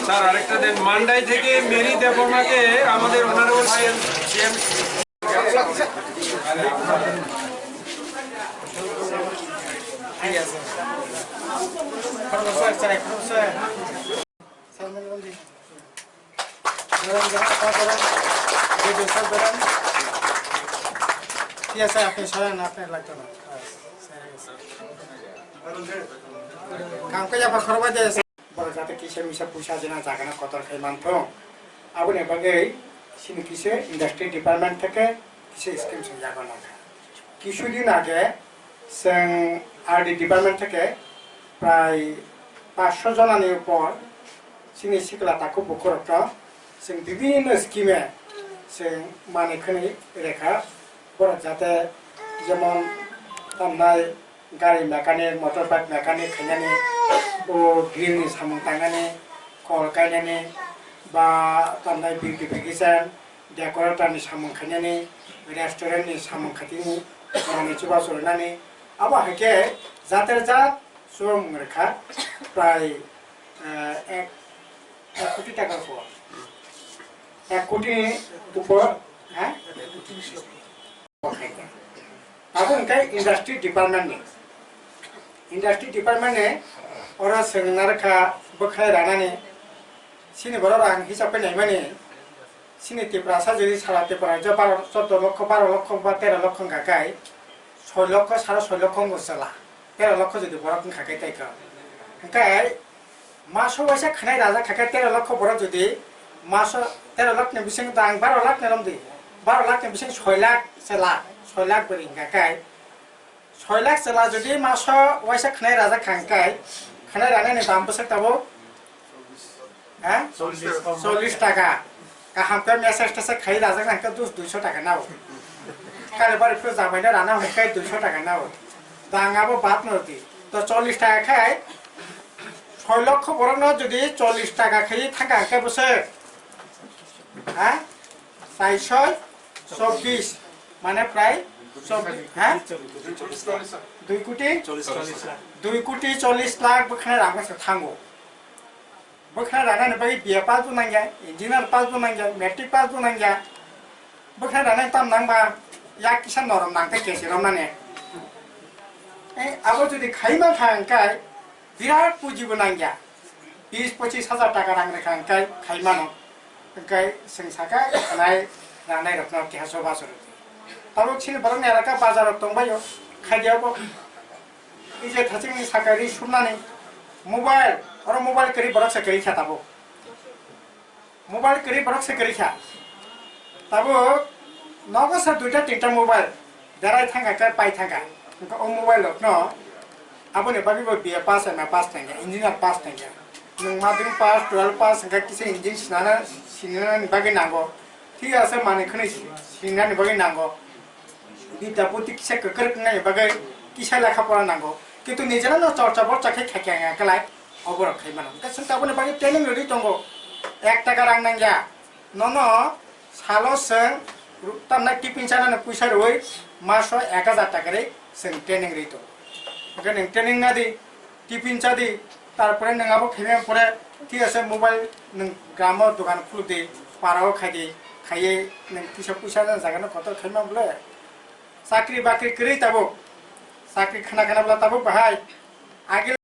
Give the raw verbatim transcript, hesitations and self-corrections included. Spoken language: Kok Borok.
স্যার, আরেকটা দেন, মান্ডাই থেকে মেরি দেববর্মাকে আমাদের অনারেবল সিএম, সিএম। ঠিক আছে। Sir, sir, sir, sir. ধরেন, ধরেন, আপনারা ধরেন। ভিডিও স্যার ধরেন। ঠিক আছে, আপনি সরেন, আপনার লাগতো না। কাম করে আপনার খরচ আছে। Borok jate kisa misa puisa ajina jaga no kotor khai manthung. Aboni bagwi chini kisa industry department theke kisa scheme swngjak o nangkha. Kisu din age chwng R D department theke prai paanch sho jonani upor chini sikla takhuk bukhurokno chwng bibinno scheme-e chwng manwi khwnwi rekha. Borok jate jemon tamnai gari mechanic, motor bike mechanic khainani, o grill ni samung tangnani, kol kainani, ba tamnai beautification, decorator ni samung khainani, restaurant ni samung khaitini, manwi chubachu rwnani, abo hai khe jater jat chubamung rwkha prai, eh, ek, ek koti taka upor. Ek koti ni upor, ha? Abo hwnkhe industry department ni. Industry department ni oro chwng narwkha bwkhwnai ranani. Chini borok rang hisab khe naimani. Chini Tiprasa jodi sara Tipra rajyo baro, choddo lokho, baro lokho ba tero lokho wngkha khe soi lokho, saro soi lokho wngkha chwla. Tero lokho jodi borok wngkha khe tei khe. Hwnkhe maso waisa khwnai rajak kha khe tero lokho borok jodi maso tero lakh ni bising dang baro lakh ni romdi, baro lakh ni bising soi lakh chwla, soi lakh bwrwi hwnkha khe, soi lakh chwla jodi maso waisa khwnai rajak kha hwnkhe khwnai ranani dam bwswk tabuk, ha? Chollish taka. Kaham khe message tesa khai rajak nang khe dus duiso taka nao. Kale bari phuru jamai no rana hwnkhe duiso taka nao. Dang abo bad no di. To chollish taka khai soi lokho borok no jodi chollish taka khai thangka khe bwswk, ha? Sai soi chobbish, mane prai chobbish, ha? Dui koti? Dui koti chollish lakh bwkhwnai rang se thango. Bwkhwnai ranani bagwi B A pass bo nangya, engineer pass bo nangya, matric pass bo nangya. Bwkhwnai ranani tam nangba yak kisa norom nang tei kesi romnani. Eh, abo jodi khai mankha hwnkhe birat puji bo nangya. Bis pochis hajar taka rang rwkha hwnkhe khai mano. Hwnkhe chwng sakha khanai ranai rokno keha choba chorwi. Tabuk chini borokni elaka bazar rok tongbaio, khaidi abo. Ije thachingni saka ri sumnani mobile, oro mobile kwrwi borok se kwrwi kha tabuk. Mobile kwrwi borok se kwrwi kha. Tabuk nogo sa duita tinta mobile berai thangkha khe pai thangkha. Hwnkhe o mobile rokno aboni bagwi bo B A pass, M A pass tangya, engineer pass tangya. Nwng madhyamik pass, twelve pass hwnkhe kisa engine sinana, sinanani bagwi nango. Thik ase, manwi khwnwi sinani bagwi nango. Bidya buddhi kisa kwkrwk wngnani bagwi kisa lekha pora nango. Kintu nijera no chorcha borcha khe khaikha wngya khlai, oborok khai mano. Hwnkhe chwng taboni bagwi training rwdi tongo. Ek taka rang nangya. Nono salo chwng ru-, tamna tiffin chanani puisa rwui maso ek hajar taka ri chwng training rwi tongo. Hwnkhe nwng training nadi. Tiffin chadi, tarpore nwng abo khaimani pore, thik ase, mobile nwng gramo dogan khulukdi, parao khaidi, khaiwi nwng kisa puisa jagano kotor khaima bole. Chakri bakri kwrwi tabuk, chakri khna khna bwla tabuk bahai, agil